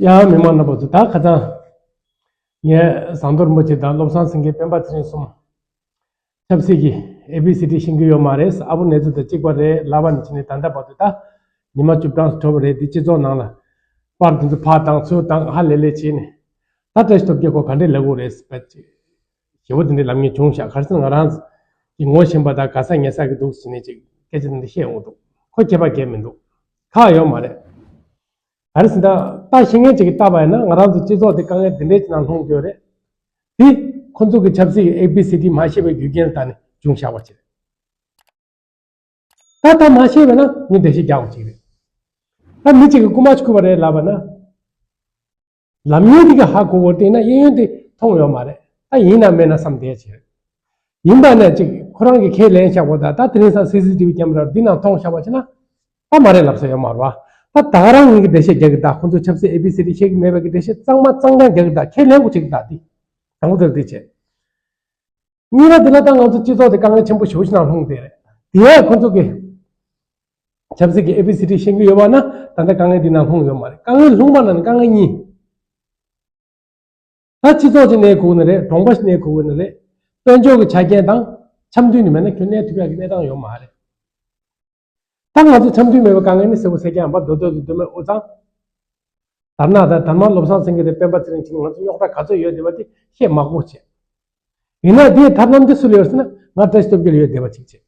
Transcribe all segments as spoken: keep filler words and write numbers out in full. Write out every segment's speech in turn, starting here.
ཡང་མི་མང་རྣམ་པ་ཚོ། ད་ཁ་སང་ངས་ཟམ་གདོང་རིན་པོ་ཆེ་དང་བློ་བཟང་སེང་གེ་སྤེན་པ་ཚེ་རིང་གསུམ་ཆབ་སྲིད་ཀྱི་ཨེ་བི་སི་ཌི་ཤེས་ཀྱི་ཡོད་མ་རེད། ཨ་བོ་ནེ་ཙོ་དང་གཅིག་པ་རེད་ལབ་པ་ནས་བྱས་ནས་ད་ལྟ་བར་དུ་ད་ཉི་མ་བཅུ་གྲངས་སུ་འགྲོ་བ་རེད། འདི་སྤྱི་ཚོགས་ནང་ལ་པར་དེ་ཚོ་ཕར་བཏང་ཚུར་བཏང་ཧ་ལས་ལས་བྱས་ནས། ད་བཀྲ་ཤིས་སྟོབས་རྒྱལ་ཁོ་ག་འདྲས་ལབ་དགོས་རེད་ཟེར་བ་ཅིག་ཞེ་པོ་དེ་འདྲས་ལབ་མཁན་བྱུང་ཤག་ག་རེ་ཟེར་ན་ང་རང་གི་ངོ་ཤེས་པ་དང་ག་ས་ཉེ་ས་གི་འདུག་ཟེར་ནས་ཅིག་སྐད་ཆ་དེ་འདྲ་བཤད་འོང་འདུག་ཁོ་ཁྱད་པར་གང་ཡང་མི་འདུག་ཁག་ཡོད་མ་རེད། ག་རེ་ཟེར་ན་ད་ཤེས་མཁན་ཅིག་གིས་བལྟས་པ་ཡིན་ན་ང་རང་ཚོ་སྤྱི་ཚོགས་དེ་དཀའ་ངལ་དེ་འདྲས་ཅིག་ནང་ལྷུང་ཡོད་རེད། དེ་ཁོ་ཚོ་གི་ཆབ་སྲིད་ཀྱི་ཨེ་བི་སི་ཌི་མ་ཤེས་པའི་རྒྱུ་རྐྱེན་ལ་བརྟེན་ནས་བྱུང་བཞག་པ་ཅིག་རེད། ད་ད་མ་ཤེས་པས་ན་ངས་འགྲེལ་བཤད་རྒྱག་དགོས་ཅིག་རེད། ད་མི་གཅིག་གིས་རྐུ་མ་རྐུས་པ་རེད་ལབ་པ་ན། ལབ་མཁན་དེ་གིས་ཧ་གོ་བར་བལྟས་ན་གཡས་གཡོན་དེ་མཐོང་ཡོད་མ་རེད། ད་ཡིན་ན་མིན་ན་བསམ་བསྡད་ཡ་ཅིག་རེད། ཡིན་པ་ན་ཅིག་ཁོ་རང་གིས་ཁས་ལེན་བཞག་པ་དང་ད་དེ་རིང་སང་སི་སི་ཊི་བི་ཀེ་མ་ར་འདི་ནང་མཐོང་བཞག་པ་བྱས་ན། ད་མ་རེད་ལབ་ས་ཡོད་མ་རེད་བ། ད་ད་ག་རང་ངེད་ཀྱིས་འགྲེལ་བཤད་རྒྱག་གི་ད་ཁོ་ཚོ་ཆབ་སྲིད་ཨེ་བི་སི་ཌི་ཤེས་ཀྱི་མེད་པའི་གི་འགྲེལ་བཤད་གཙང་མ་གཙང་རྐྱང་རྒྱག་གི་ད་ཁས་ལེན་དགོས་བྱེད་ཀྱི་ད་འདི། དང་པོ་དེར་འདི་བྱས། གཉིས་པ་དེ་ལ་ད་ང་ཚོ་སྤྱི་ཚོགས་དེ་དཀའ་ངལ་ཆེན་པོ་ཞེ་པོ་ཞིག་ནང་ལྷུང་བསྡད་རེད། དེ་ཡང་ཁོ་ཚོ་གི་ཆབ་སྲིད་ཀྱི་ཨེ་བི་སི་ཌི་ཤེས་ཀྱི་ཡོད་པ་ན་ད་ལྟ་དཀའ་ངལ་འདི་ནང་ལྷུང་ཡོད་མ་རེད། དཀའ་ངལ་ལྷུང་པ་ན་ནི་དཀའ་ངལ་གཉིས། ད་སྤྱི་ཚོགས་ཅིག་གནས་དགོས་ནི་རེད། གྲོང་པ་ཞིག་གནས་དགོས་ནི་རེད། དཔལ་འབྱོར་གྱི་ཆ་རྐྱེན་དང་འཆམ་མཐུན་ནི་མེད་ན་ཁྱོད་གནས་ཐུབ་ཡག་གི་གནས་སྟངས་ཡོད་མ་རེད། ད་ང་ཚོ་འཆམ་མཐུན་མེད་པའི་དཀའ་ངལ་ནི་གསལ་པོ་གསལ་རྐྱང་ཡིན་པ། མདོ་སྟོད་དུ་མདོ་སྨད་དབུས་གཙང་དར་ནག་དང་དར་དམར་བློ་བཟང་སེང་གེ་དང་སྤེན་པ་ཚེ་རིང་བྱས་ནས་ང་ཚོ་རྙོག་དྲ་ག་ཚོད་ཡོད་བསྡད་པ་དེ་བཤད་མ་དགོས་བྱས། ཡིན་ན་དེའི་ཐབས་ལམ་དེ་སུ་ལ་ཡོད་ཟེར་ན་ང་བཀྲ་ཤིས་སྟོབས་རྒྱལ་ལ་ཡོད་བསྡད་པ་ཅིག་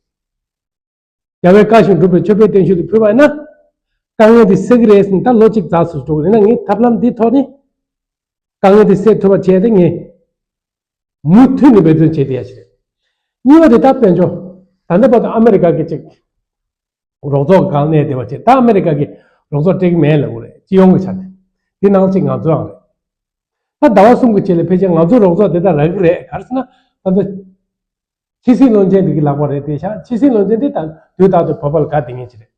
བྱས། རྒྱལ་བའི་བཀའ་བཞིན་སྒྲུབ་པའི་མཆོད་པའི་བརྟན་བཞུགས་དེ་ཕུལ་བ་ཡིན་ན། དཀའ་ངལ་དེ་སེལ་གྱི་རེད་ཟེར་ནས་ད་ལོ་གཅིག་རྫོགས་སུ་འགྲོ་གི་རེད་ན། ངས་ཐབས་ལམ་འདི་ཐོག་ནས་དཀའ་ངལ་དེ་སེལ་ཐུབ་པ་བྱས་ཏེ་ངས་མུ་མཐུད་ནས་འབད་བརྩོན་བྱས་བསྡད་ཡ་ཞིག་རེད། གཉིས་པ་དེ་ད་དཔལ་འབྱོར། ད་ལྟ་བར་དུ་ཨ་མེ་རི་ཀ་གི་ཅིག་རོགས་ཚོགས་སྒང་གནས་བསྡད་པ་བྱས། ད་ཨ་མེ་རི་ཀ་གི་རོགས་ཚོགས་སྤྲད་ཀྱི་མེད་ལབ་དགོས་རེད། སྤྱི་ཡོངས་ཀྱི་ཆ་ནས་འདི་ནང་གཅིག་ང་ཚོའང་རེད། ད་ཟླ་བ་གསུམ་གྱི་རྗེས་ལ་ཕལ་ཆེར་ང་ཚོའི་རོགས་ཚོགས་དེ་དག་རག་གི་རེད། ག་རེ་ཟེར་ན་ད་ལྟ་ཕྱི་སྲིད་བློན་ཆེན་དེ་གི་ལག་པར་རེད་བསྡད་ཤག་ཕྱི་སྲིད་བློན་ཆེན་དེ་ད་དུས་རྟག་ཏུ་བོད་པ་ལ་དགའ་བསྡད་མཁན་ཅིག་རེད།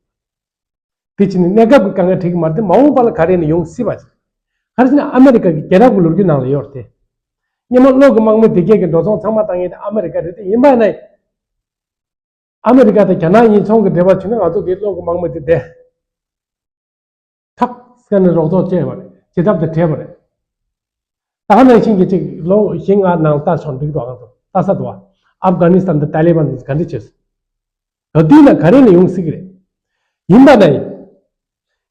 དེ་ཕྱིན་ནས་གནས་སྐབས་ཀྱི་དཀའ་ངལ་འཕྲད་ཀྱི་མ་རེད་དེ། མ་འོངས་པ་ལ་ག་རེ་ནས་ཡོང་སྲིད་པ་ཅིག་ག་རེ་ཟེར་ན་ཨ་མེ་རི་ཀ་གི་རྒྱལ་རབས་ཀྱི་ལོ་རྒྱུས་ནང་ལ་ཡོད་རེད་དེ། སྔོན་མ་བློ་དགའ་དམག་མི་སྡེ་བརྒྱད་ཀྱི་འགྲོ་སོང་ཚང་མ་བཏང་མཁན་དེ་ཨ་མེ་རི་ཀ་རེད་དེ། ཡིན་པ་ན་ཨ་མེ་རི་ཀ་དང་རྒྱ་ནག་གཉིས་ཚོང་གི་འབྲེལ་བ་བྱུང་ན་ང་ཚོ་གི་བློ་དགའ་དམག་མི་དེ་བསྡད། ཐབས་སྐྱོ་ནས་རོགས་ཚོགས་བྱས་པ་རེད། བྱེད་ཐབས་དེ་བྲལ་བ་རེད། ད་ག་ནང་བཞིན་གྱི་ཅིག་ལོ་བཞི་ལྔ་ནང་ལྟ་ཆོག་འགྲིག་འདུག་ཨ་ཚོ་ལྟ་ས་འདུག་ཨ་ཨབ་གྷ་ནི་སི་ཐན་དང་ཏཱ་ལི་བན་དེ་ག་འདྲ་བྱས་སོང་། ག་དུས་ན་ག་རེ་ནས་ཡོང་སྲིད་ཀྱི་རེད། ཡིན་པ་ན་ཡིན།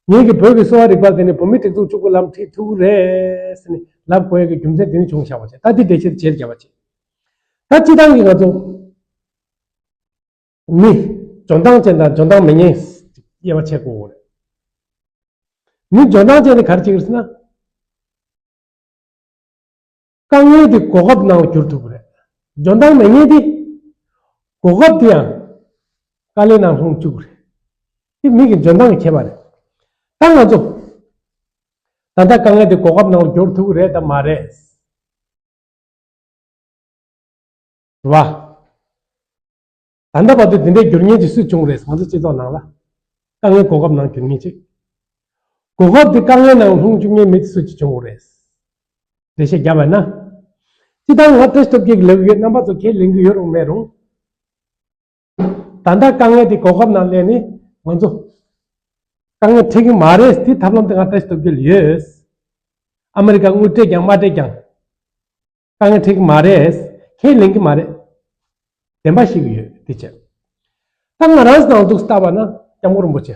ངེད་ཀྱི་བོད་ཀྱི་གསོ་བ་རིག་པ་དེ་ནི་བོད་མིའི་སྒྲིག་འཛུགས་གཅིག་པུ་ལམ་ཁྲིད་ཐུབ་ཀྱི་རེད་ཟེར་ནས་ལབ་དགོས་ཡ་གི་རྒྱུ་མཚན་དེ་ནི་བྱུང་བཞག་པ་བྱས། ད་འདི་འགྲེལ་བཤད་བྱེད་རྒྱབ་པ་བྱས། ད་སྤྱི་བཏང་གི་ང་ཚོ་མི་འཇོན་ཐང་ཅན་དང་འཇོན་ཐང་མེད་མཁན་དབྱེ་བ་ཕྱེ་དགོས་རེད། མི་འཇོན་ཐང་ཅན་དེ་ག་རེ་བྱེད་ཀྱི་རེད་ཟེར་ན། དཀའ་ངལ་དེ་གོ་སྐབས་ནང་བསྒྱུར་ཐུབ་ཀྱི་རེད། འཇོན་ཐང་མེད་མཁན་དེ་གོ་སྐབས་དེ་ཡང་དཀའ་ལས་ནང་ལྷུང་བཅུག་གི་རེད། དེ་མི་གི་འཇོན་ཐང་གི་ཁྱད་པར་རེད། ད་ང་ཚོ་ད་ལྟ་དཀའ་ངལ་དེ་གོ་སྐབས་ནང་བསྒྱུར་ཐུབ་ཀྱི་རེད་དམ་མ་རེད། རེད་བ། ད་ལྟ་བར་དུ་དེ་འདྲའི་འགྱུར་མཁན་ཅིག་སུས་བྱུང་རེད། ང་ཚོ་སྤྱི་ཚོགས་ནང་ལ་དཀའ་ངལ་གོ་སྐབས་ནང་འགྱུར་མཁན་ཅིག་གོ་སྐབས་དེ་དཀའ་ངལ་ནང་ལྷུང་བཅུག་མཁན་མི་དེ་སུ་ཅིག་བྱུང་དགོས་རེད། འགྲེལ་བཤད་བརྒྱབ་པ་ན། སྤྱི་བཏང་ང་བཀྲ་ཤིས་སྟོབས་རྒྱལ་གྱིས་ལབ་ཀྱི་ཡོད། རྣམ་པ་ཚོ་ཁས་ལེན་གྱི་ཡོད་རུང་མེད་རུང་། ད་ལྟ་དཀའ་ངལ་དེ་གོ་སྐབས་ནང་སླེབས་ནས་ང་ཚོ་དཀའ་ངལ་འཕྲད་ཀྱི་མ་རེད། དེ་ཐབས་ལམ་དེ་ང་བཀྲ་ཤིས་སྟོབས་རྒྱལ་ཡོད། ཨ་མི་རི་ཀ་དངུལ་སྤྲད་ཀྱང་མ་སྤྲད་ཀྱང་། དཀའ་ངལ་འཕྲད་ཀྱི་མ་རེད། ཁས་ལེན་གྱི་མ་རེད། བདེན་པ་ཞིག་ཡོད་དེ་བྱས། ད་ང་རང་ནང་འདུག་ལྟ་བ་ན་སྐྱབས་མགོན་རིན་པོ་ཆེ།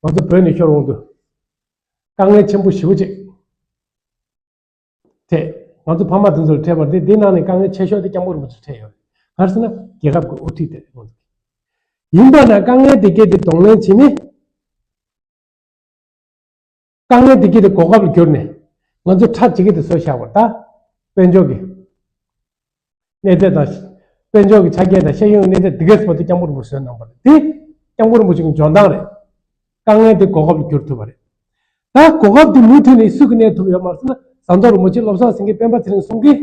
ང་ཚོ་བོད་ནས་ཤོར་འོང་དུས། དཀའ་ངལ་ཆེན་པོ་ཞེ་པོ་ཅིག་འཕྲད། ང་ཚོ་ཕ་མ་དེ་ཚོར་འཕྲད་པ་དེ་འདི་ནང་ནས་དཀའ་ངལ་ཆེ་ཤོས་དེ་སྐྱབས་མགོན་རིན་པོ་ཆེར་འཕྲད་ཡོད་རེད། ག་རེ་ཟེར་ན་རྒྱལ་ཁབ་ཀྱི་དབུ་ཁྲིད་དེ་རེད། ཡིན་པ་ན་དཀའ་ངལ་དེ་སྐད་དེ་གདོང་ལེན་བྱས་ནས། དཀའ་ངལ་འདི་གྱད་དེ་གོ་སྐབས་ལ་བསྒྱུར་ནས་ང་ཚོ་ཁྲག་ཅིག་གི་དེ་བཟོས་བཞག་པ་ད། དཔལ་འབྱོར་གྱི་གནས་སྟངས་དང་། དཔལ་འབྱོར་གྱི་ཆ་རྐྱེན་དང་ཤེས་ཡོན་གྱི་གནས་སྟངས་འདི་གས་བར་དུ་སྐྱབས་མགོན་རིན་པོ་ཆེས་བཟོས་གནང་པ་རེད་དེ། སྐྱབས་མགོན་རིན་པོ་ཆེ་གི་འཇོན་ཐང་རེད། དཀའ་ངལ་དེ་གོ་སྐབས་ལ་བསྒྱུར་ཐུབ་པ་རེད། ད་གོ་སྐབས་དེ་མུ་མཐུད་ནས་སུ་གིས་གནས་ཐུབ་ཡོད་མ་རེད་ཟེར་ན། ཟམ་གདོང་རིན་པོ་ཆེ་བློ་བཟང་སེང་གེ་སྤེན་པ་ཚེ་རིང་གསུམ་གྱིས་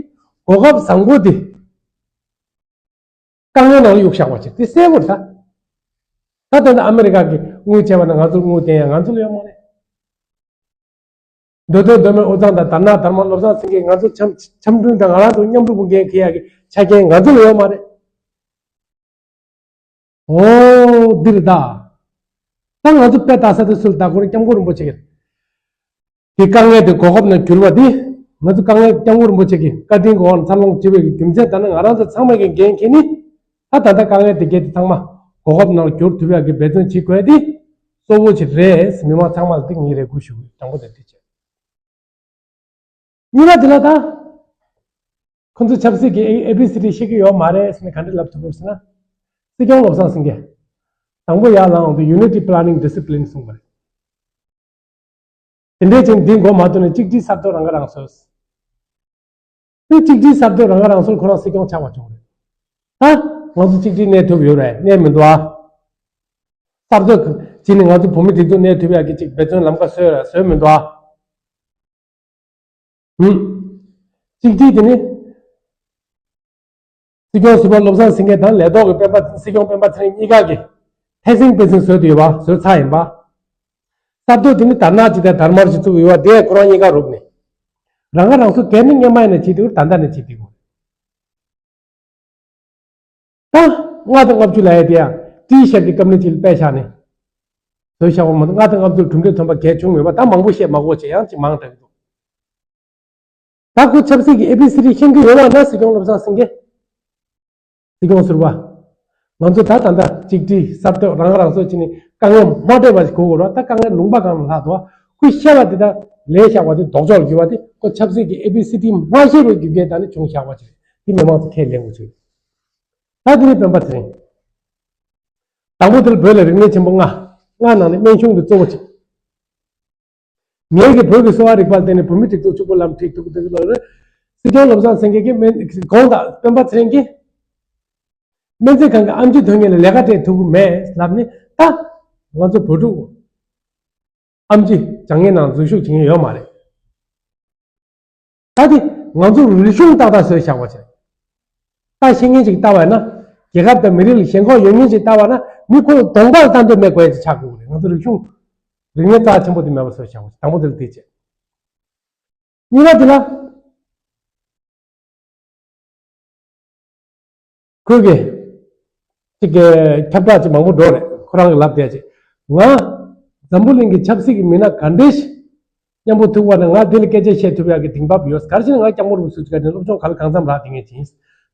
གོ་སྐབས་བཟང་པོ་དེ། དཀའ་ངལ་ནང་ལ་གཡུག་བཞག་པ་ཅིག་དེ་གསལ་པོ་རེད་ད། ད་ལྟ་ཨ་མི་རི་ཀ་གིས་དངུལ་བྱས་པ་ན་ང་ཚོར་དངུལ་བསྟན་ཡ་ང་ཚོ་ལ་ཡོད་མ་རེད། མདོ་སྟོད་མདོ་སྨད་དབུས་གཙང་དང་དར་ནག་དར་དམར་བློ་བཟང་སེང་གེ་ང་ཚོ་འཆམ་འཆམ་མཐུན་དང་ང་རང་ཚོ་མཉམ་རུབ་འགན་འཁྱེར་ཡ་གི་ཆ་རྐྱེན་ང་ཚོ་ལ་ཡོད་མ་རེད། འོ་འདི་རེད་ད། ད་ང་ཚོ་དཔེ་ལྟ་ས་དེ་སུ་ལ་ལྟ་དགོས་རེད། སྐྱབས་མགོན་རིན་པོ་ཆེ་གིས། དེ་དཀའ་ངལ་དེ་གོ་སྐབས་ནང་གྱུར་པ་དེ། ང་ཚོ་དཀའ་ངལ་སྐྱབས་མགོན་རིན་པོ་ཆེ་གི་བཀའ་དྲིན་གྱི་འོག་ནས་འཚར་ལོངས་བྱེད་པའི་རྒྱུ་མཚན་ད་ནི་ང་རང་ཚོ་ཚང་མས་ཀྱི་འགན་འཁྱེར་ནི། ད་ད་ལྟ་དཀའ་ངལ་དེ་གས་དེ་ཚང་མ་གོ་སྐབས་ནང་གྱུར་ཐུབ་ཡག་གི་འབད་བརྩོན་བྱེད་དགོས་དེ་གཙོ་བོ་ཅིག་རེད། མི་མང་ཚང་མ་ལ་དེ་ངས་རེ་སྐུལ་ཞུ་གི་ཡོད། དང་པོ་དེ་དེ་བྱས། གཉིས་པ་དེ་ལ་ད། ཁོ་ཚོ་ཆབ་སྲིད་ཀྱི་ཨེ་བི་སི་ཌི་ཤེས་ཀྱི་ཡོད་མ་རེད་ཟེར་ནས་ག་འདྲ་ལབ་ཐུབ་དགོས་ཟེར་ན། སྲིད་སྐྱོང་བློ་བཟང་སེང་གེ། དང་པོ་ཡར་ལངས་འོང་དུས་unity planning discipline གསུངས་པ་རེད། དེ་འདྲའི་ཅིག་འདི་མགོ་མ་ཐོན་ནས་གཅིག་སྒྲིལ་གསར་གཏོད་རང་ཁ་རང་གསོ། དེ་གཅིག་སྒྲིལ་གསར་གཏོད་རང་ཁ་རང་གསོ་ཁོ་རང་སྲིད་སྐྱོང་ཆགས་པ་བྱུང་རེད། ད་ང་ཚོ་གཅིག་སྒྲིལ་གནས་ཐུབ་ཡོད་རེད། གནས་མི་འདུག་ཨ། གསར་གཏོད་བྱས་ནས་ང་ཚོ་བོད་མི་སྒྲིག་འཛུགས་གནས་ཐུབ་ཡག་གི་ཅིག་འབད་བརྩོན་ལམ་ཁ་བཟོས་རེད། བཟོས་མི་འདུག་ཨ། ཧུམ། གཅིག་སྒྲིལ་དེ་ནི། སྲིད་སྐྱོང་ཟུར་པ་བློ་བཟང་སེང་གེ་དང་ལས་ཐོག་གི་སྤེན་པ་སྲིད་སྐྱོང་སྤེན་པ་ཚེ་རིང་གཉིས་ཀ་གིས་ཐད་སྲིང་སྤེལ་སྲིང་བཟོས་ཏེ་ཡོད་པ་བཟོས་ཚར་ཡིན་པ། གསར་གཏོད་དེ་ནི་དར་ནག་ཅིག་དང་དར་དམར་ཅིག་བཙུགས་ཡོད་པ་དེ་ཁོ་རང་གཉིས་ཀ་རུབ་ནས། རང་ཁ་རང་གསོ་གལ་ནི་སྔོན་མ་ཡིན་ན་བྱེད་དེ་ད་ལྟ་ནས་བྱེད་དེ་དགོས། ད་ལྔ་དང་ལྔ་བཅུ་ལབ་ཡ་དེ་ཡང་ཏི་ཤར་གྱི་སྐབས་ནས་ཅིག་སྤེལ་བཞག་ནས་བཟོས་བཞག་པ་མ་གཏོགས་ལྔ་དང་ལྔ་བཅུ་གྲུབ་འབྲས་ཐོན་པ་གལ་བྱུང་མེད་པ། ད་མང་པོ་བཤད་མ་དགོས་བྱས་ཡང་ཅིག་མང་དྲགས་ཀྱི་འདུག་ད་ཁོ་ཆབ་སྲིད་ཀྱི་ཨེ་བི་སི་ཌི་ཤེས་ཀྱི་ཡོད་པ་ན་སྲིད་སྐྱོང་བློ་བཟང་སེང་གེ། སྲིད་སྐྱོང་ཟུར་པ། ང་ཚོ་ད་ད་ལྟ་གཅིག་སྒྲིལ་གསར་གཏོད་རང་ཁ་རང་གསོ་བྱས་ནས་དཀའ་ངལ་མ་འཕྲད་པ་ཞིག་དགོས་དགོས་ར། ད་དཀའ་ངལ་ལུང་པ་གང་ལ་ལྷག་འདུག་ཁོས་བཤད་པ་དེ་དག་ལས་བཞག་པ་དེ་ལྡོག་ཕྱོགས་ལ་གྱུར་པ་དེ་ཁོ་ཆབ་སྲིད་ཀྱི་ཨེ་བི་སི་ཌི་མ་ཤེས་པའི་རྒྱུ་རྐྱེན་དག་ནི་བྱུང་བཞག་པ་ཞིག་རེད། དེ་མི་མང་ཚོ་ཁས་ལེན་དགོས་ཚུལ། ད་དེ་ནི་སྤེན་པ་ཚེ་རིང་། དང་པོ་དེ་ལ་བོད་ལ་རིག་གནས་ཆེན་པོ་ལྔ། ལྔ་ནང་ནས་སྨན་གཞུང་དེ་གཙོ་བོ་གཅིག་ངེད་ཀྱིས་བོད་ཀྱི་གསོ་བ་རིག་པར་བརྟེན་ནས་བོད་མི་སྒྲིག་འཛུགས་ཕྱུག་པོ་ལམ་ཁྲིད་ཐུབ་ཀྱི་འདུག་ལབ་རེད། སྲིད་སྐྱོང་བློ་བཟང་སེང་གེ་གིས་སྨན་གོང་དང་སྤེན་པ་ཚེ་རིང་གིས་སྨན་རྩིས་ཁང་གི་ཨེམ་ཆི་ཐོན་མཁན་ལ་ལས་ཀ་སྤྲད་ཐུབ་ཀྱི་མེད་ལབ་ནས། ད་ང་ཚོ་བོད་ཕྲུག་ཨེམ་ཆི་སྦྱང་མཁན་ནང་འཛུལ་ཞུགས་བྱེད་མཁན་ཡོད་མ་རེད། ད་དེ་ང་ཚོ་རིག་གཞུང་ཏག་ཏག་བཟོས་བཞག་པ་བྱས། ད་ཤེས་མཁན་ཅིག་ལྟ་བ་ཡིན་ན། རྒྱལ་ཁབ་དང་མི་རིགས་ལ་ཞེན་ཁོག་ཡོད་མཁན་ཅིག་ལྟ་བ་ན་མི་ཁོ་གདོང་པ་ལ་ལྟ་འདོད་མེད་དགོས་ཡ་ཅིག་ཆགས་དགོས་ཀྱི་རེད། ང་ཚོ་རིག་གཞུང་རིག་གནས་རྩ་ཆེན་པོ་དེ་མེད་པ་བཟོས་བཞག་པ་བྱས། དང་པོ་དེ་ལ་དེ་བྱས། གཉིས་པ་དེ་ལ། ཁོས་གི། ཅིག་གི་ཁྱབ་བསྒྲགས་ཅིག་མང་པོ་འགྲོ་རེད། ཁོ་རང་གི་ལབ་བསྡད་ཅིག་ང་འཛམ་བུ་གླིང་གི་ཆབ་སྲིད་ཀྱི་མི་སྣ་ག་འདྲས་ཤིག་མཉམ་པོ་ཐུག་པ་ན་ང་དེ་ལ་སྐད་ཆ་བཤད་ཐུབ་ཡག་གི་དེང་བབ་ཡོད། ག་རེ་ཟེར་ན་ང་སྐྱབས་མགོན་རིན་པོ་ཆེ་ག་ནས་སློབ་སྦྱོང་ག་ལ་གང་འཚམ་རག་དེ་ངས་བྱིན།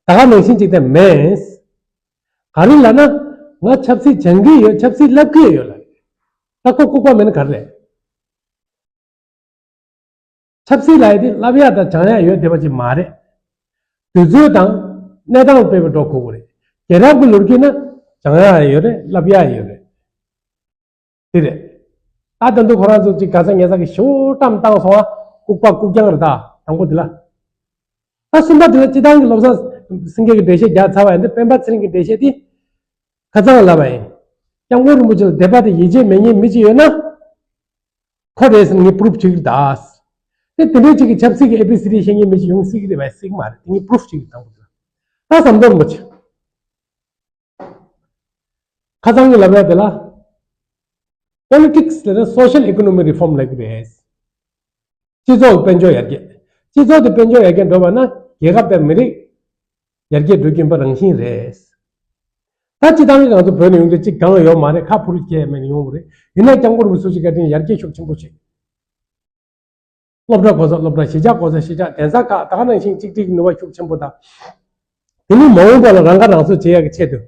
ད་ག་ནང་བཞིན་ཅིག་དེ་མེད། ག་རེ་ལབ་ན། ང་ཆབ་སྲིད་སྦྱང་གི་ཡོད། ཆབ་སྲིད་བསླབ་ཀྱི་ཡོད་ལ། ད་ཁོ་ལྐུགས་པ་མེད་ན་ག་རེ་རེད། ཆབ་སྲིད་ལབ་ཡ་དེ་བསླབ་ཡ་དང་སྦྱང་ཡ་ཡོད་བསྡད་པ་ཅིག་མ་རེད། དུས་ཚོད་དང་གནས་སྟངས་དཔེ་མི་འགྲོ་དགོས་ཀྱི་རེད། རྒྱལ་རབས་ཀྱི་ལོ་རྒྱུས་ན་སྦྱང་ཡ་ཡོད་རེད། བསླབ་ཡ་ཡོད་རེད། དེ་རེད། ད་ད་དུང་ཁོ་རང་ཚོ་ཅིག་ག་ས་ངེ་ས་གི་ཞོ་བཀྲམ་བཏང་སོང་ཨ། ལྐུགས་པ་ལྐུགས་རྐྱང་རེད་ད། དང་པོ་དེ་ལ། ད་གསུམ་པ་དེ་ལ་སྤྱི་བཏང་གི་བློ་བཟང་སེང་གེ་གི་འགྲེལ་བཤད་རྒྱག་ཚར་བ་ཡིན་ཏེ། སྤེན་པ་ཚེ་རིང་གི་འགྲེལ་བཤད་དེ་ཁ་སང་ལབ་པ་ཡིན། སྐྱབས་མགོན་རིན་པོ་ཆེ་ལ་དད་པ་དང་ཡིད་ཆེས་མེད་མཁན་མི་ཅིག་ཡོད་ན། ཁོ་རེད་ཟེར་ངས་པུ་རུབ་བྱེད་ཀྱི་རེད་ད། དེ་དེ་འདྲའི་ཅིག་གི་ཆབ་སྲིད་ཀྱི་ཨེ་བི་སི་ཌི་ཤེས་མཁན་མི་ཅིག་ཡོང་སྲིད་ཀྱི་རེད་པས། སྲིད་ཀྱི་མ་རེད། དེ་ངས་པུ་རུབ་བྱེད་ཀྱི་རེད། དང་པོ་དེ་ལ། ད་ཟམ་གདོང་རིན་པོ་ཆེ། ཁ་སང་གི་ལབ་ཡ་དེ་ལ། Politics ལབ་ན་social economy reform ལབ་ཀྱི་རེད། སྤྱི་ཚོགས་ཀྱི་དཔལ་འབྱོར་ཡར་རྒྱས། སྤྱི་ཚོགས་དེ་དཔལ་འབྱོར་ཡར་རྒྱས་འགྲོ་བ་ན་རྒྱལ་ཁབ་དང་མི་རིགས་ཡར་རྒྱས་འགྲོ་རྒྱུ་ཡིན་པ་རང་བཞིན་རེད། ད་སྤྱི་བཏང་གི་ང་ཚོ་བོད་ནས་ཡོང་དུས་གཅིག་གང་ཡོད་མ་རེད། ཁ་ཕུར་སྐྱེས་མེད་ནས་ཡོང་བ་རེད། ཡིན་ན་སྐྱབས་མགོན་རིན་པོ་ཆེ་གི་བཀའ་དྲིན་ཡར་རྒྱས་ཤུགས་ཆེན་པོ་བྱས། སློབ་གྲྭ་གོ་ས་སློབ་གྲྭ། གཞིས་ཆགས་གོ་ས་གཞིས་ཆགས། གདན་ས་ཁག་ད་ག་ནང་བཞིན་གཅིག་སྒྲིལ་གྱི་ནུས་པ་ཤུགས་ཆེན་པོ་དང་། དེ་ནི་མ་འོངས་པ་ལ་རང་ཁ་རང་གསོ་བྱེད་ཡག་གི་ཆེད་དུ།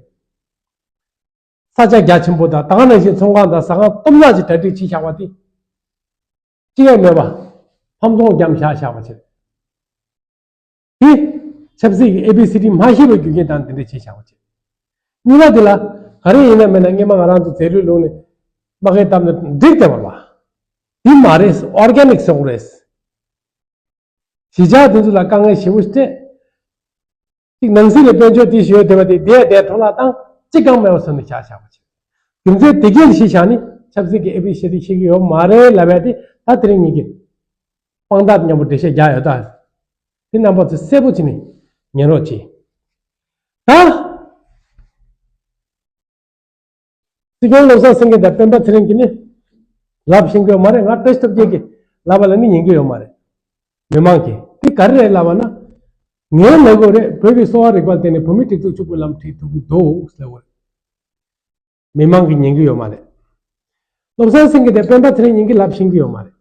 ས་ཆ་རྒྱ་ཆེན་པོ་དང་ད་ག་ནང་བཞིན་ཚོང་ཁང་དང་ཟ་ཁང་སྟོང་ཕྲག་ཅིག་གྲ་སྒྲིག་བྱས་བཞག་པ་དེ། ཅི་ཡང་མེད་པ། ཕམ་ཚོང་བརྒྱབ་བཞག་བཞག་པ་བྱས། དེ་ཆབ་སྲིད་ཀྱི་ཨེ་བི་སི་ཌི་མ་ཤེས་པའི་རྒྱུ་རྐྱེན་དང་དེ་འདྲ་བྱས་བཞག་པ་བྱས། གཉིས་པ་དེ་ལ་ག་རེ་ཡིན་ན་མིན་ན་སྔོན་མ་ང་རང་ཚོ་རྫས་ལུད་བླུགས་ནས་མ་གིར་བཏབ་ན་འགྲིག་བསྡད་པ་རེད་པ། དེ་མ་རེད། ཨོར་གེ་ནིག་བཟོ་དགོས་རེད། གཞིས་ཆགས་དེ་ཚོ་ལ་དཀའ་ངལ་ཞེ་པོ་སྤྲད། གཅིག་ནང་སྲིད་ལ་དཔལ་འབྱོར་དེ་ཞེ་པོ་བསྡད་པ་དེ་དེ་དེ་འཕྲོ་བརླག་བཏང་། གཅིག་ཀྱང་མེད་པ་བཟོས་ནས་བཞག་བཞག་པ་བྱས། རྒྱུ་མཚན་དེ་གས་ལ་གཞི་བཞག་ནས་ཆབ་སྲིད་ཀྱི་ཨེ་བི་སི་ཌི་ཤེས་ཀྱི་ཡོད་མ་རེད་ལབ་ཡ་དེ་ད་དེ་རིང་ངེད་ཀྱིས་དཔང་རྟགས་མཉམ་པོ་འགྲེལ་བཤད་རྒྱག་ཡོད་ད། དེ་རྣམ་པ་ཚོས་གསལ་པོ་བྱས་ནས་ཉན་རོགས་གྱིས། ད། སྲིད་སྐྱོང་བློ་བཟང་སེང་གེ་དང་སྤེན་པ་ཚེ་རིང་གིས་ནི་ལབ་ཤེས་ཀྱི་ཡོད་མ་རེད། ང་བཀྲ་ཤིས་སྟོབས་རྒྱལ་གྱིས་ལབ་པ་ལ་ནི་ཉན་གྱི་ཡོད་མ་རེད། མི་མང་གིས་དེ་ག་རེ་རེད་ལབ་པ་ན། ངས་ལབ་དགོས་རེད། བོད་ཀྱི་གསོ་བ་རིག་པར་བརྟེན་ནས་བོད་མི་སྒྲིག་འཛུགས་ཕྱུག་པོའི་ལམ་ཁྲིད་ཐུབ་ཀྱི་འདུག་ལབ་དགོས་རེད། མི་མང་གིས་ཉན་གྱི་ཡོད་མ་རེད། བློ་བཟང་སེང་གེ་དང་སྤེན་པ་ཚེ་རིང་གཉིས་ཀྱིས་ལབ་ཤེས་ཀྱི་ཡོད་མ་རེད།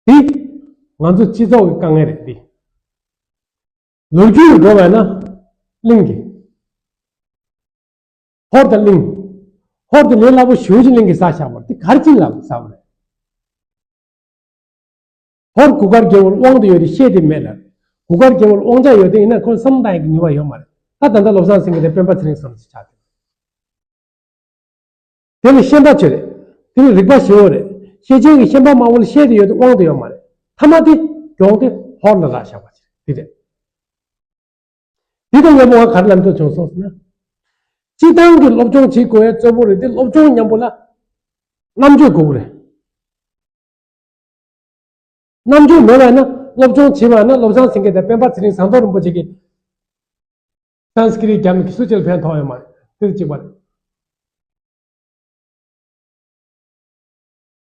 དེ་ང་ཚོ་སྤྱི་ཚོགས་ཀྱི་དཀའ་ངལ་རེད་དེ། ལོ་རྒྱུས་འགྲོ་བས་ན་གླིང་གི། ཧོར་དང་གླིང་། ཧོར་དེ་ལས་སླ་པོ་ཞེ་པོ་ཅིག་གླིང་གིས་ཟ་བཞག་པ་རེད། དེ་ག་རེ་བྱས་ནས་ཟ་བ་རེད། ཧོར་གུར་དཀར་རྒྱལ་པོར་དབང་དུ་ཡོད་དེ་བཤད་དེ་མེད་ལ། གུར་དཀར་རྒྱལ་པོར་དབང་ཆ་ཡོད་དེ་ཡིན་ན་ཁོ་བསམ་བློ་བཏང་ཡག་གི་ནུས་པ་ཡོད་མ་རེད། ད་ད་ལྟ་བློ་བཟང་སེང་གེ་དེ་སྤེན་པ་ཚེ་རིང་བཟོ་འདྲ་ཅིག་ཆགས་ཏེ། དེ་ནི་ཤན་པ་ཆོས་རེད། དེ་ནི་རིག་པ་ཞེ་པོ་རེད། ཤེད་ཅན་གྱི་ཤན་པ་དམར་པོ་ལ་བཤད་དེ་ཡོད་དེ་དབང་དུ་ཡོད་མ་རེད། མཐའ་མ་དེ་གྱོང་དེ་ཧོར་ལ་རག་བཞག་པ་ཅིག་རེད། དེ་རེད། འདི་དང་མཉམ་པོ་ང་ག་རེ་ལབ་འདོད་བྱུང་སོང་ཟེར་ན། སྤྱིར་བཏང་གི་སློབ་སྦྱོང་བྱེད་དགོས་ཡ་གཙོ་བོ་རེད་དེ། སློབ་སྦྱོང་མཉམ་པོ་ལ་རྣམ་དཔྱོད་དགོས་ཀྱི་རེད། རྣམ་དཔྱོད་མེད་པ་ཡིན་ན་སློབ་སྦྱོང་བྱེད་པ་ཡིན་ན་བློ་བཟང་སེང་གེ་དང་སྤེན་པ་ཚེ་རིང་ཟམ་གདོང་རིན་པོ་ཆེ་གིས་སཾ་སྐྲྀཏ་རྒྱབ་ནས་སུ་གཅིག་ལ་ཕན་ཐོགས་ཡོད་མ་རེད། དེ་གཅིག་པ་རེད།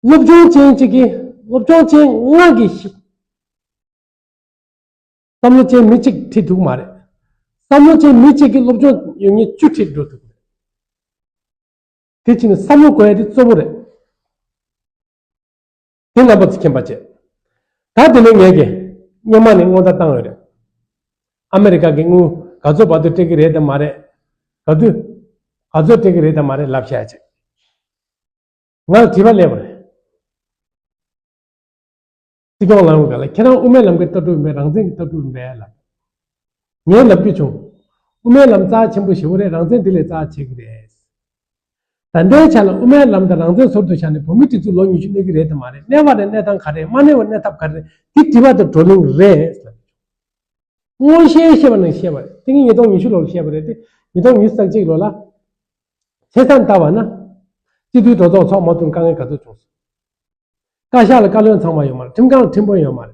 སློབ་སྦྱོང་ཅན་གཅིག་གིས། སློབ་སྦྱོང་ཅན་ལྔ་གིས་ཤི། བསམ་བློ་ཅན་མི་གཅིག་ཁྲིད་ཐུབ་མ་རེད། བསམ་བློ་ཅན་མི་གཅིག་གིས་སློབ་སྦྱོང་ཡོད་མཁན་བཅུ་ཁྲིད་འགྲོ་ཐུབ་རེད། དེ་ཕྱིན་ནས་བསམ་བློ་དགོས་ཡ་དེ་གཙོ་བོ་རེད། དེ་རྣམ་པ་ཚོ་མཁྱེན་པ་བྱེད། ད་དེ་ནས་ངས་ཀྱི་སྔོན་མ་ནས་སྔོན་བརྡ་བཏང་ཡོད་རེད། ཨ་མེ་རི་ཀ་གི་དངུལ་ག་ཚོད་བར་དུ་སྤྲད་ཀྱི་རེད་དམ་མ་རེད། ག་དུས་ག་ཚོད་སྤྲད་ཀྱི་རེད་དམ་མ་རེད་ལབ་བཤད་བྱེད། ང་ལ་དྲི་བ་སླེབས་པ་རེད། སྲིད་སྐྱོང་ལངས་པའི་སྒང་ལ། ཁྱེད་རང་དབུ་མའི་ལམ་གྱི་ལྟ་གྲུབ་ཡིན་པས། རང་བཙན་གྱི་ལྟ་གྲུབ་ཡིན་པས་ལབ། ངས་ལབ་རྒྱུ་བྱུང་། དབུ་མའི་ལམ་རྩ་ཆེན་པོ་ཞེ་པོ་རེད། རང་བཙན་འདི་ལས་རྩ་ཆེ་གི་རེད། ད་ལྟའི་ཆ་ལ་དབུ་མའི་ལམ་དང་རང་བཙན་ཟུར་དུ་བཞག་ནས་བོད་མིའི་སྒྲིག་འཛུགས་ལོ་ཉི་ཤུ་གནས་ཀྱི་རེད་དམ་མ་རེད། གནས་པ་རེད། གནས་སྟངས་ག་རེ་རེད། མ་གནས་པར་གནས་ཐབས་ག་རེ་རེད། འདི་དྲི་བ་དང་བགྲོ་གླེང་རེད། མངོན་ཤེས་ཤེས་པ་ནང་བཤད་པ་རེད། དེ་ངས་ཉིས་སྟོང་ཉི་ཤུ་ལོར་བཤད་པ་རེད་དེ། ཉིས་སྟོང་ཉི་ཤུ་རྩ་གཅིག་ལོ་ལ་ཆ་ཚང་བལྟས་པ་ན། སྤྱི་འཐུས་གྲོས་ཚོགས་ཚོགས་མ་ཐུབ་དཀའ་ངལ་ག་ཚོད་བྱུང་སོང་། བཀའ་ཤག་ལ་བཀའ་བློན་ཚང་མ་ཡོད་མ་རེད། ཁྲིམས་ཁང་ལ་ཁྲིམས་དཔོན་ཡོད་མ་རེད།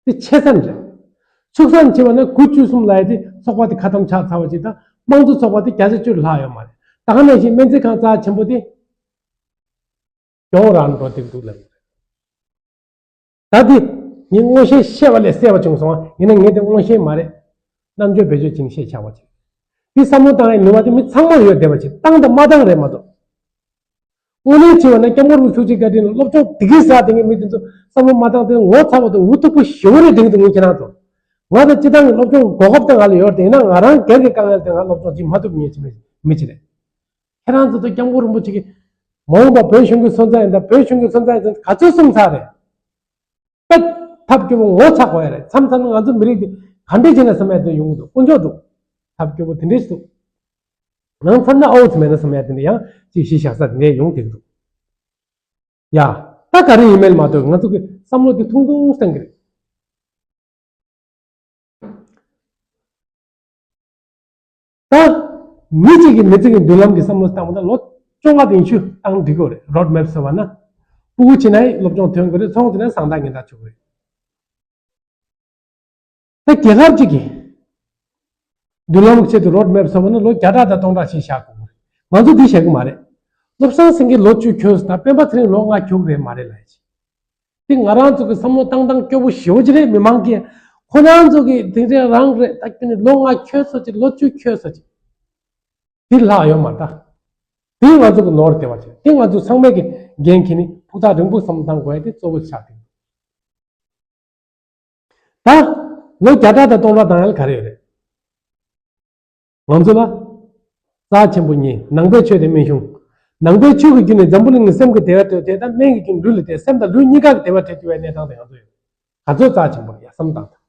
དེ་ཆེ་ས་རེད། ཕྱུག་ས་བྱས་པ་ན་དགུ་བཅུ་གསུམ་ལ་ཡ་དེ་ཚོགས་པ་དེ་ཁ་གཏམ་ཆགས་ཚར་བ་ཅིག་དང་། དམངས་གཙོ་ཚོགས་པ་དེ་བརྒྱ་ཆ་བཅུ་ལྷག་ཡོད་མ་རེད། ད་ག་ནང་བཞིན་སྨན་རྩིས་ཁང་རྩ་ཆེན་པོ་དེ་གྱོང་རག་འགྲོ་བསྡད་འདུག་ལབ་ཡོད་རེད། ད་དེ་ངས་མངོན་ཤེས་ཤེས་པ་ལས་གསལ་བ་བྱུང་སོང་། ཡིན་ན་ངས་དེ་མངོན་ཤེས་མ་རེད། རྣམ་དཔྱོད་བེད་སྤྱོད་བྱས་ནས་བཤད་ཆགས་པ་ཅིག་དེ་བསམ་བློ་བཏང་ཡའི་ནུས་པ་དེ་མི་ཚང་མར་ཡོད་བསྡད་པ་ཅིག་བཏང་དང་མ་བཏང་རེད་མ་གཏོགས། དངོས་གནས་བྱས་པ་ན་སྐྱབས་མགོན་རིན་པོ་ཆེའི་བཀའ་དྲིན་ལ་སློབ་སྦྱོང་དེ་གའི་ཟབ་དེ་ངས་མི་དེ་ཚོ་བསམ་བློ་མ་བཏང་དེ་ངོ་ཚ་བ་དང་འུ་ཐུག་པོ་ཞེ་པོ་རེད་དྲན་གྱི་འདུག་ངས་ཁྱེད་རང་ཚོ། ང་དང་སྤྱིར་བཏང་གི་སློབ་སྦྱོང་གོ་སྐབས་དེ་ང་ལ་ཡོད་དེ། ཡིན་ན་ང་རང་སྒེར་གྱི་དཀའ་ངལ་དེ་ང་སློབ་སྦྱོང་བྱེད་མ་ཐུབ་མཁན་ཅིག་མི་མི་ཅིག་རེད། ཁྱེད་རང་ཚོ་ཚོ་སྐྱབས་མགོན་རིན་པོ་ཆེ་གིས་མ་འོངས་པ་བོད་གཞུང་གི་སོན་རྩ་ཡིན་ད། བོད་གཞུང་གི་སོན་རྩ་ཡིན་ད་ག་ཚོད་གསུངས་ཚར་རེད། ད་ཐབས་སྐྱོ་པོ་ངོ་ཚ་དགོས་ཡ་རེད། མཚམས་མཚམས་ང་ཚོ་མི་རིགས་འདི་ག་འདྲས་བྱས་ན་བསམ་ཡ་དེ་ཡོང་གི་འདུག་དཀོན་མཆོག་འདུག་ཐབས་སྐྱོ་པོ་དེ་འདྲས་ཤིག་འདུག་ང་མཚམས་ན་ཨའོ་ཙི་མེད་ན་བསམ་ཡ་དེ་འདྲ་ཡང་ཅིག་གཞི་བཞག་ས་དེ་འདྲས་ཡོང་བསྡད་ཀྱི་འདུག་ཡ། ད་ག་རེ་ཡིན་མིན་མ་གཏོགས་ང་ཚོ་གི་བསམ་བློ་དེ་ཐུང་ཐུང་བཏང་གི་རེད། ད་མི་གཅིག་གིས་མི་ཚེ་གི་མདུན་ལམ་གྱི་བསམ་བློ་བཏང་བ་ན་ལོ་བཅོ་ལྔ་དང་ཉི་ཤུ་བཏང་འགྲིག་གི་རེད། རོཌ་མེབ་ཟེར་བ་ན། སྤུ་གུ་བྱས་ན་སློབ་སྦྱོང་ཐོན་དགོས་རེད། ཚོང་བྱས་ན་བཟང་ཐག་ངན་ཐག་ཆོད་གི་རེད། ད་རྒྱལ་ཁབ་ཅིག་གི་མདུན་ལམ་གྱི་ཆེད་དུ་རོཌ་མེབ་ཟེར་བ་ན་ལོ་བརྒྱ་ཕྲག་དང་སྟོང་ཕྲག་ཞིག་བཞག་དགོས་ཀྱི་རེད། ང་ཚོ་འདི་བཞག་གི་མ་རེད། བློ་བཟང་སེང་གེ་ལོ་བཅུ་འཁྱོལ་སོང་ད་སྤེན་པ་ཚེ་རིང་ལོ་ལྔ་འཁྱོལ་གི་རེད་མ་རེད་ལབ་ཡ་ཅིག་དེ་ང་རང་ཚོ་གི་བསམ་བློ་བཏང་སྟངས་སྐྱོ་པོ་ཞེ་པོ་ཅིག་རེད། མི་མང་གིས་ཁོ་རང་ཚོ་གི་དེ་འདྲ་རང་རེད། ད་ཁྱོད་ནི་ལོ་ལྔ་འཁྱོལ་སོང་ཅིག་ལོ་བཅུ་འཁྱོལ་སོང་ཅིག་དེ་ལྷག་ཡོད་མ་རེད། ད་དེ་ང་ཚོ་གི་ནོར་བདེ་བ་ཅིག་དེ་ང་ཚོ་ཚང་མས་ཀྱི་འགན་འཁྱེར་ནས་ཕུགས་ཐག་རིང་པོ་བསམ་བློ་བཏང་དགོས་ཡ་དེ་གཙོ་བོ་ཆགས་ཀྱི་འདུག་ད་ལོ་བརྒྱ་ཕྲག་དང་སྟོང་ཕྲག་བཏང་ཡ་ལ་ག་རེ་ཡོད་རེད། ང་ཚོ་ལ་རྩ་ཆེན་པོ་གཉིས། ནང་པའི་ཆོས་དང་སྨན་གཞུང་། ནང་པའི་ཆོས་ཀྱི་བརྒྱུད་ནས་འཛམ་བུ་གླིང་ནས་སེམས་ཀྱི་བདེ་བ་སྤྲད་དེ། ད་སྨན་གྱི་བརྒྱུད་ནས་ལུས་ལ་བདེ། སེམས་དང་ལུས་གཉིས་ཀ་གི་བདེ་བ་སྤྲད་ཐུབ་པའི་གནས་སྟངས་དེ་ང་ཚོ་ཡོད། ག་ཚོད་རྩ་ཆེན་པོ་རེད་ཡ་བསམ་བློ་བཏང་དང་།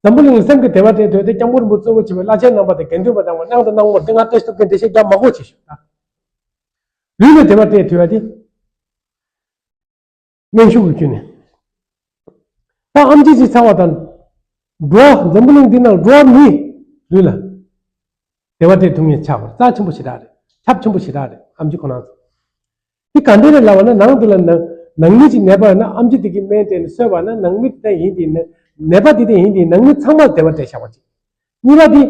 འཛམ་བུ་གླིང་ལ་སེམས་ཀྱི་བདེ་བ་སྤྲད་དེ། སྐྱབས་མགོན་རིན་པོ་གཙོ་བོ་བྱས་པའི་བླ་ཆེན་རྣམ་པ་དང་དགེ་འདུན་པ་རྣམ་པ་ནང་དང་ནང་མོར་དེ་ང་བཀྲ་ཤིས་ཐོབ་མཁན་འགྲེལ་བཤད་རྒྱག་མ་དགོས་བྱས་ཤོག་ད། ལུས་ལ་བདེ་བ་སྤྲད་ཐུབ་ཡ་དེ། སྨན་གཞུང་གི་བརྒྱུད་ནས། ད་ཨེམ་ཆི་ཅིག་ཚང་བ་དང་། འགྲོ་བ་འཛམ་བུ་གླིང་འདི་ནང་འགྲོ་བ་མིའི་ལུས་ལ་བདེ་བ་སྤྲད་ཐུབ་མཁན་ཆགས་པར་རྩ་ཆེན་པོ་ཞེ་དྲག་རེད། ཁྱབ་ཆེན་པོ་ཞེ་དྲག་རེད། ཨེམ་ཆི་ཁོ་རང་ཚོ། འདི་ག་འདྲ་རེད་ལབ་པ་ན། ནང་དུ་ལ་ནང་ནང་མི་ཅིག་ནད་པ་ཡོད་ན་ཨེམ་ཆི་དེ་གི་སྨན་སྤྲད་ནས་གསོས་པ་ན། ནང་མི་དེ་དག་ཡིན་དེ་ནད་པ་དེ་དག་ཡིན་དེ་ནང་མི་ཚང་མར་བདེ་བ་སྤྲད་བཞག་པ་ཅིག་གཉིས་པ་དེ།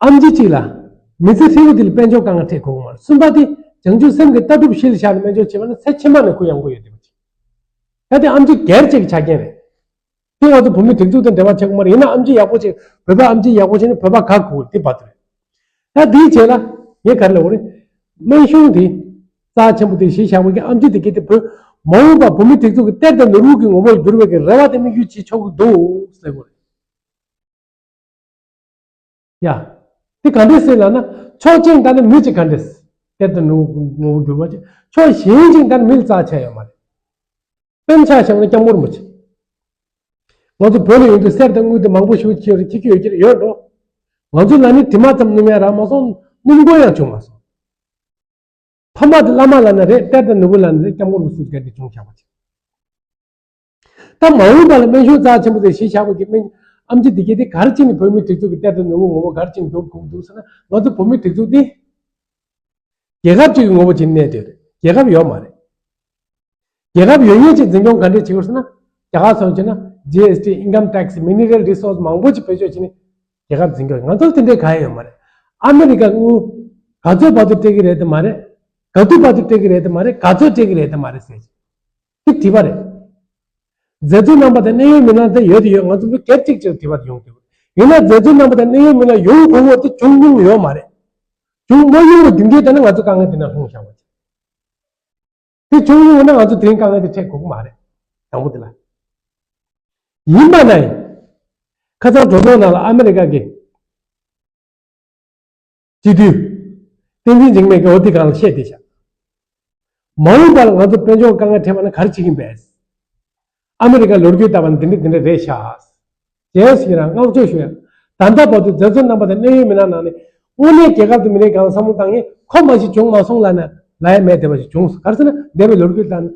ཨེམ་ཆི་གཅིག་ལ་མི་ཚེ་ཧྲིལ་པོ་འདི་ལ་དཔལ་འབྱོར་དཀའ་ངལ་འཕྲད་དགོས་ཀྱི་མ་རེད། གསུམ་པ་དེ་བྱང་ཆུབ་སེམས་ཀྱི་ལྟ་གྲུབ་གཞི་ལ་བཞག་ནས་དཔལ་འབྱོར་བྱེད་པ་ན་ཚེ་ཕྱི་མ་ནས་གུ་ཡངས་པོ་ཡོད་བསྡད་པ་ཅིག་ད་དེ་ཨེམ་ཆི་སྒེར་གཅིག་གི་ཆ་རྐྱེན་རེད། དེ་ང་ཚོ་བོད་མི་སྒྲིག་འཛུགས་དང་འབྲེལ་བ་ཆགས་ཀྱི་མ་རེད། ཡིན་ན་ཨེམ་ཆི་ཡག་པོ་བྱེད། བོད་པ་ཨེམ་ཆི་ཡག་པོ་བྱེད་ན་བོད་པ་དགའ་དགོས་དེ་བར་དུ་རེད། ད་དེའི་རྗེས་ལ་ངས་ག་རེ་ལབ་དགོས་རེད། སྨན་གཞུང་དེ་ རྩ་ཆེན་པོ་དེ་གཞི་བཞག་པའི་གི་ཨེམ་ཆི་དེ་གི་དེ་བོད་མ་འོངས་པ་བོད་མི་སྒྲིག་འཛུགས་ཀྱི་གཏེར་དང་ནོར་བུ་གི་ངོ་བོར་འགྱུར་བའི་གི་རེ་བ་དེ་དམིགས་ཡུལ་བྱེད་ཆོག་གི་འདུག་ཟེར་དགོས་རེད། ཡ། དེ་ག་འདྲས་ཟེར་ལབ་ན། ཕྱོགས་གཅིག་ད་ནི་མི་གཅིག་ག་འདྲས། གཏེར་དང་ནོར་བུ་ངོ་བོ་འགྱུར་བ་ཅིག་ཕྱོགས་གཞན་གཅིག་ད་ནི་མི་ལ་རྩ་ཆེ་ཡོད་མ་རེད། དཔེར་ན་ཆ་བཞག་ན་སྐྱབས་མགོན་རིན་པོ་ཆེ། ང་ཚོ་བོད་ལ་ཡོང་དུས་གསེར་དང་དངུལ་དེ་མང་པོ་ཞིག་ཁྱེར་ཁྱེར་ཡོད་ཀྱི་ཡོད་འགྲོ། ང་ཚོ་ལ་ནི་དྲི་མ་ཙམ་སྣོམ་ཡ་རག་མ་སོང་། སྣོམ་དགོས་ཡང་བྱུང་མ་སོང་། ཕ་མ་དེ་བླ་མ་ལབ་ན་རེད། གཏེར་དང་ནོར་བུ་ལབ་ན་རེད། སྐྱབས་མགོན་རིན་པོ་ཆེ་ག་དེ་བྱུང་བཞག་པ་ཅིག་ད་མ་འོངས་པ་ལ་སྨན་གཞུང་རྩ་ཆེན་པོ་དེ་གཞི་བཞག་པ་གི་སྨན་ཨེམ་ཆི་དེ་གས་དེ་ག་རེ་བྱས་ནས་བོད་མི་སྒྲིག་འཛུགས་ཀྱི་གཏེར་དང་ནོར་བུ་ངོ་བོ་ག་རེ་བྱས་ནས་འགྱུར་དགོས་ཀྱི་འདུག་ཟེར་ན། ང་ཚོ་བོད་མི་སྒྲིག་འཛུགས་དེ་རྒྱལ་ཁབ་ཅིག་གི་ངོ་བོ་བྱས་ནས་གནས་བསྡད་རེད། རྒྱལ་ཁབ་ཡོད་མ་རེད། རྒྱལ་ཁབ་ཡོད་མཁན་ཅིག་འཛིན་སྐྱོང་ག་འདྲས་བྱེད་དགོས་ཟེར་ན། རྒྱ་གར་སོང་བྱས་ན་ཇི་ཨེས་ཊི། ཨིན་ཀམ་ཊེག་སི། མི་ནི་རལ་རི་སོར་སི་མང་པོ་ཅིག་བེད་སྤྱོད་བྱས་ནས་རྒྱལ་ཁབ་འཛིན་སྐྱོང་། ང་ཚོར་དེ་འདྲའི་གང་ཡང་ཡོད་མ་རེད། ཨ་མི་རི་ཀ་དངུལ་ག་ཚོད་བར་དུ་སྤྲད་ཀྱི་རེད་དམ་མ་རེད། ག་དུས་བར་དུ་སྤྲད་ཀྱི་རེད་དམ་མ་རེད། ག་ཚོད་སྤྲད་ཀྱི་རེད་དམ་མ་རེད་ཟེར་གྱི་དེ་དྲི་བ་རེད། མཛད་གཙོ་རྣམ་པ་དང་གནད་ཡོད་མི་སྣ་དེ་ཡོད་དེ་ཡོད། ང་ཚོ་མི་སྒེར་གཅིག་ཅིག་དྲི་བ་དེ་ཡོང་གི་འདུག་ཡིན་ན་མཛད་གཙོ་རྣམ་པ་དང་གནད་ཡོད་མི་སྣ་ཡོང་དགོས་པ་དེ་བྱུང་མྱོང་ཡོད་མ་རེད། བྱུང་མ་མྱོང་བའི་རྒྱུ་མཚན་དེ་ནི་ང་ཚོ་དཀའ་ངལ་དེ་ན་ལྷུང་བཞག་པ་ཅིག་དེ་བྱུང་ཡོང་ན་ང་ཚོ་དེ་རིང་དཀའ་ངལ་དེ་འཕྲད་དགོས་ཀྱི་མ་རེད། དང་པོ་དེ་ལ། ཡིན་པ་ན་ཡང་། ཁ་སང་འགྲོ་སོང་ནང་ལ་ཨ་མི་རི་ཀ་གི་སྤྱི་འཐུས་བསྟན་འཛིན་འཇིགས་མེད་ཀྱིས་འོ་དེ་སྒང་ལ་བཤད་བསྡད་ཤག་མ་འོངས་པར་ང་ཚོ་དཔལ་འབྱོར་དཀའ་ངལ་འཕྲད་པ་ན་ག་རེ་བྱེད་ཀྱིན་པས། ཨ་མི་རི་ཀ་ལོ་རྒྱུས་ལྟ་བ་ན་འདི་འདྲ་འདི་འདྲ་རེད་ཤག་ཅེས་ཞིག་རང་བསྔགས་བརྗོད་ཞུ་ཡ། ད་ལྟ་བར་དུ་མཛད་གཙོ་རྣམ་པ་དང་གནད་ཡོད་མི་སྣ་ནང་ནས་དངོས་གནས་རྒྱལ་ཁབ་དང་མི་རིགས་སྒང་བསམ་བློ་བཏང་ཡས་ཁོ་མ་ཞིག་བྱུང་མ་སོང་ལབ་ན་ལབ་ཡ་མེད་བསྡད་པ་ཞིག་བྱུང་སོང་། ག་རེ་ཟེར་ན་འདས་པའི་ལོ་རྒྱུས་ལྟར་ན།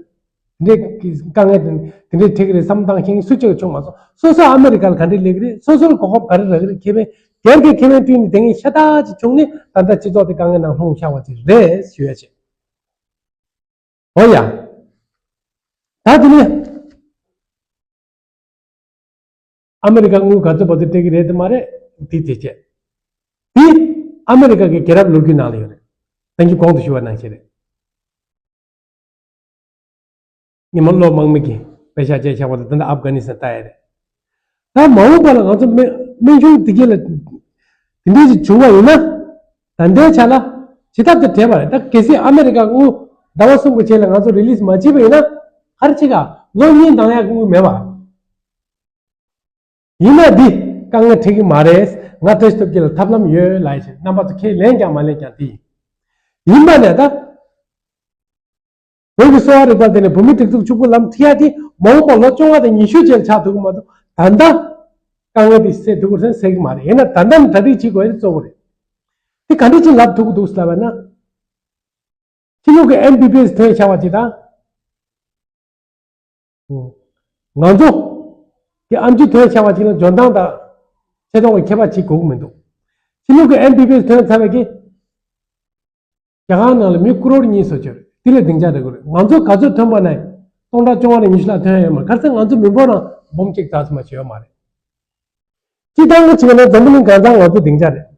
འདི་འདྲའི་དཀའ་ངལ་དང་འདི་འདྲའི་འཕྲད་ཀྱི་རེད་བསམ་བཏང་མཁན་སུ་གཅིག་བྱུང་མ་སོང་། སོ་སོ་ཨ་མི་རི་ཀ་ལ་ག་འདྲའི་སླེབས་ཀྱི་རེད། སོ་སོར་གོ་སྐབས་ག་རེ་རག་གི་རེད། ཁེ་ཕན་སྒེར་གྱི་ཁེ་ཕན་བསྟུན་ནས་དེ་ངས་ཤ་སྟག་ཅིག་བྱུང་ནས་ད་ལྟ་སྤྱི་ཚོགས་དེ་དཀའ་ངལ་ནང་ལྷུང་བཞག་པ་ཅིག་རེད་ཞུ་ཡ་བྱས། འོ་ཡ། ད་དེ་ནས་ཨ་མི་རི་ཀ་དངུལ་ག་ཚོད་བར་དུ་སྤྲད་ཀྱི་རེད་དམ་མ་རེད། དེ་དེ་བྱས། དེ་ཨ་མི་རི་ཀ་གི་རྒྱལ་རབས་ལོ་རྒྱུས་ནང་ལ་ཡོད་རེད། ད་གིན་གོང་དུ་ཞུ་བ་ནང་བཞིན་རེད། ཉི་མ་བློ་དམག་མི་གིས་པེ་ཤག་བཅད་བཞག་པ་དང་། ད་ལྟ་ཨབ་གྷ་ནི་སི་ཐན་ལྟ་ཡ་རེད། ད་མ་འོངས་པ་ལ་ང་ཚོ་སྨན་སྨན་གཞུང་འདི་གས་ལ་དེ་འདྲས་ཞིག་བྱུང་བ་ཡིན་ན། ད་ལྟའི་ཆ་ལ་ཇི་ལྟར་དུ་བྲེལ་བ་རེད། ད་གལ་སྲིད་ཨ་མི་རི་ཀ་དངུལ་ཟླ་བ་གསུམ་གྱི་རྗེས་ལ་ང་ཚོ་རི་ལིས་མ་བྱས་པ་ཡིན་ན། ག་རེ་བྱེད་ག་ལོ་གཉིས་འདང་ཡག་གི་དངུལ་མེད་པ། ཡིན་ན་འདི་དཀའ་ངལ་འཕྲད་ཀྱི་མ་རེད། ང་བཀྲ་ཤིས་སྟོབས་རྒྱལ་ལ་ཐབས་ལམ་ཡོད་ལབ་ཡ་བྱས། རྣམ་པ་ཚོ་ཁས་ལེན་ཀྱང་མ་ལེན་ཀྱང་དེ་ཡིན། ཡིན་པ་ནས་ད། བོད་ཀྱི་གསོ་བ་རིག་པ་དེ་ནས་བོད་མི་སྒྲིག་འཛུགས་ཕྱུག་པོ་ལམ་ཁྲིད་ཡ་དེ་མ་འོངས་པ་ལོ་བཅོ་ལྔ་དང་ཉི་ཤུ་རྗེས་ཆགས་ཐུབ་ཀྱི་མ་གཏོགས། ད་ལྟ་དཀའ་ངལ་དེ་སེལ་ཐུབ་ཀྱི་རེད་ཟེར་གྱི་མ་རེད། ཡིན་ན་ད་ལྟ་ནས་གྲ་སྒྲིག་བྱེད་དགོས་ཡ་དེ་གཙོ་བོ་རེད། དེ་ག་འདྲ་ཅིག་ལབ་ཐུབ་ཀྱི་འདུག་ཟེར་ལབ་པ་ན། ཕྱི་ལོགས་ཀྱི་ཨེམ་བི་བི་ཨེས་ཐོན་ཆགས་པ་ཅིག་དང་། ང་ཚོ་གི་ཨེམ་ཆི་ཐོན་ཆགས་པ་ཅིག་ལ་འཇོན་ཐང་དང་ཆེ་མཐོང་གི་ཁྱད་པར་ཅིག་དགོས་ཀྱི་མི་འདུག་ཕྱི་ལོགས་ཀྱི་ཨེམ་བི་བི་ཨེས་ཐོན་ཚར་བའི་གི་རྒྱ་གར་ནང་ལ་མི་ཀུ་རོར་གཉིས་སུ་གྱུར། དེ་ལས་སྡིངས་ཆ་རེ་དགོས་རེད། ང་ཚོ་ག་ཚོད་ཐོན་པ་ན་སྟོང་ཕྲག་བཅོ་ལྔ་ནས་ཉི་ཤུ་ལྷག་ཐོན་ཡ་ཡོད་མ་རེད། ག་རེ་ཟེར་ང་ཚོ་མི་འབོར་ནང་འབུམ་གཅིག་ཙམ་མ་ཞིག་ཡོད་མ་རེད། སྤྱིར་བཏང་གི་བྱས་ན་འཛམ་བུ་གླིང་གང་ཚང་ང་ཚོ་སྡིངས་ཆ་རེད།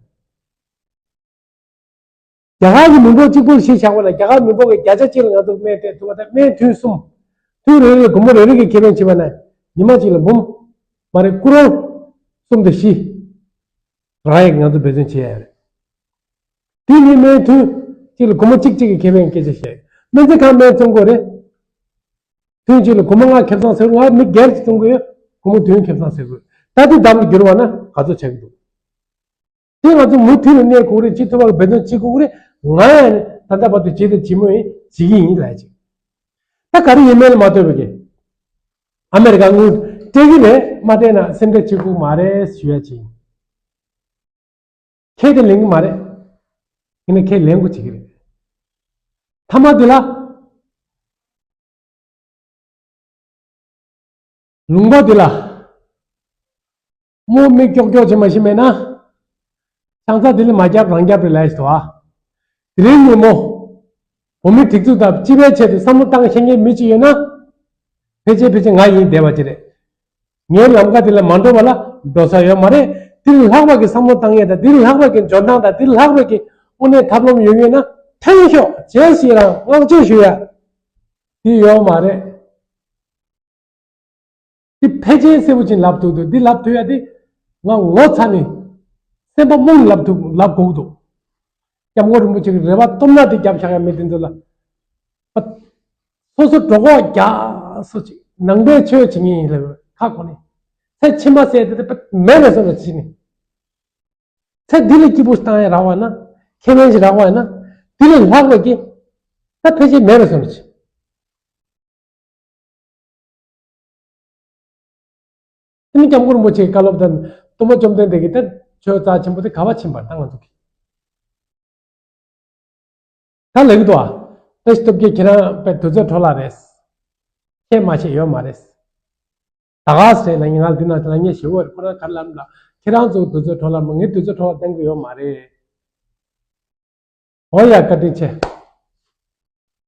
རྒྱ་གར་གྱི་མི་འབོར་གཅིག་པུར་གཞི་བཞག་པ་ན་རྒྱ་གར་མི་འབོར་གྱི་བརྒྱ་ཆ་གཅིག་ལ་ང་ཚོ་སྨན་སྤྲད་ཐུབ་པ་དང་། སྨན་ཐུན་གསུམ། ཐུན་རེ་རེ་སྒོར་མོ་རེ་རེ་གི་ཁེ་ཕན་བྱས་པ་ན་ཉི་མ་གཅིག་ལ་འབུམ་མ་རེད། ཀུ་རོར་གསུམ་དང་བཞི་རག་ཡག་གི་ང་ཚོ་འབད་བརྩོན་བྱེད་ཡ་རེད། དེ་ནི་སྨན་ཐུན་གཅིག་ལ་སྒོར་མོ་གཅིག་གཅིག་གི་ཁེ་ཕན་སྐད་ཆ་བཤད། སྨན་རྩིས་ཁང་སྨན་བཙོང་དགོས་རེད། ཐུན་གཅིག་ལ་སྒོར་མོ་ལྔ་ཁེ་བཟང་ཟེར། ང་མི་སྒེར་གྱིས་བཙོང་གི་ཡོད། སྒོར་མོ་བདུན་ཁེ་བཟང་ཟེར་དགོས། ད་དེ་ལྡབ་ལ་བསྒྱུར་བ་ན་ག་ཚོད་ཆགས་ཀྱི་འདུག་དེ་ང་ཚོ་མུ་མཐུད་ནས་གནས་དགོས་རེད། ཅི་ཐུབ་པ་འབད་བརྩོན་བྱེད་དགོས་རེད། ང་ཡང་ད་ལྟ་བར་དུ་བྱས་དང་བྱེད་མུས་ཡིན། བྱེད་ཀྱི་ཡིན་ལབ་ཅིག་ད་ག་རེ་ཡིན་མིན་ལ་མ་ལྟོས་པའི་གི་ཨ་མེ་རི་ཀ་དངུལ་སྤྲད་ཀྱི་རེད། མ་སྤྲད་ན་སེམས་ཁྲལ་བྱེད་དགོས་མ་རེད་ཞུ་ཡ་ཅིག་ཁས་དེ་ལེན་གྱི་མ་རེད། ཡིན་ན་ཁས་ལེན་དགོས་བྱེད་ཀྱི་རེད། མཐའ་མ་དེ་ལ། ལུང་པ་འདི་ལ་རྨོ་མིག་ཀྱོག་ཀྱོག་བྱེད་མ་ཤེས་མེད་ན། ཆང་ས་འདི་ལ་མ་རྒྱབ་རང་རྒྱབ་རེད་ལབ་ཞིག་འདུག་ཨ། དེ་རིང་ཉིན་མོ་བོད་མི་སྒྲིག་འཛུགས་དང་སྤྱི་པའི་ཆེད་དུ་བསམ་བློ་བཏང་ཤེས་མཁན་མི་གཅིག་ཡོད་ན། ཕལ་ཆེར་ཕལ་ཆེར་ང་ཡིན་བསྡད་པ་ཅིག་རེད། ངའི་ལམ་ཁ་འདི་ལ་མ་འགྲོ་བ་ལ་འགྲོ་ས་ཡོད་མ་རེད། འདི་ལས་ལྷག་པ་གི་བསམ་བློ་བཏང་ཡས་དང་། འདི་ལས་ལྷག་པ་གི་འཇོན་ཐང་དང་། འདི་ལས་ལྷག་པ་གི་དངོས་གནས་ཐབས་ལམ་ཡོད་ངེས་ན་ཐོན་ཤོག་ཅེས་ཞིག་རང་བསྔགས་བརྗོད་ཞུ་ཡ། འདི་ཡོད་མ་རེད། འདི་ཕལ་ཆེར་གསལ་པོ་ཅིག་ལབ་ཐུབ་འདུག་འདི་ལབ་ཐུབ་ཡ་དེ་ང་ངོ་ཚ་ནས་སེམས་པ་རྨོངས་ནས་ལབ་ཐུབ་ལབ་དགོས་འདུག་སྐྱབས་མགོན་རིན་པོ་ཆེ་གི་རེ་བ་སྟོབས་ན་དེ་རྒྱབ་བཞག་ཡ་མི་དེ་ཚོ་ལ་ སོ་སོ་གྲོད་ཁོག་རྒྱགས་སོ་ཅིག་ནང་པའི་ཆོས་བྱེད་ངེས་ཡིན་ལབ་ཁ་གོ་ནས། ཚེ་ཕྱི་མ་ཟེར་དེ་དེ་མེད་པའི་བཟོ་འདྲ་བྱེད་ནས། ཚེ་འདི་ལ་སྐྱིད་པོ་བཏང་ཡ་རག་པ་ན། ཁེ་ཕན་ཞིག་རག་པ་ན། འདི་ལས་ལྷག་པ་གི་ད་ཕལ་ཆེར་མེད་པའི་བཟོ་འདྲ་བྱེད། དེ་ནི་སྐྱབས་མགོན་རིན་པོ་ཆེའི་བཀའ་སློབ་དང་སྟོན་པ་བཅོམ་ལྡན་འདས་ཀྱི་ད་ཆོས་རྩ་ཆེན་པོ་དེ་ག་པར་ཕྱིན་པ་ད་ང་ཚོ་གི། ད་ལེགས་འདུག་ཨ། བཀྲ་ཤིས་སྟོབས་རྒྱལ་ཁྱེད་རང་དཔེ་དུས་ཚོད་འཕྲོ་བརླག་རེད། ཁྱེད་མ་བྱེད་ཡོད་མ་རེད། ད་ག་ཟེ་ལ་ངས་ང་འདི་ན་ལ་ངས་ཞེ་བོ་རེད། ཁོ་རང་ག་རེ་ལབ་ལ། ཁྱེད་རང་ཚོ་དུས་ཚོད་འཕྲོ་བརླག་མ་ངའི་དུས་ཚོད་འཕྲོ་བརླག་གཏང་གི་ཡོད་མ་རེད། འོ་ཡ་བཀའ་དྲིན་ཆེ།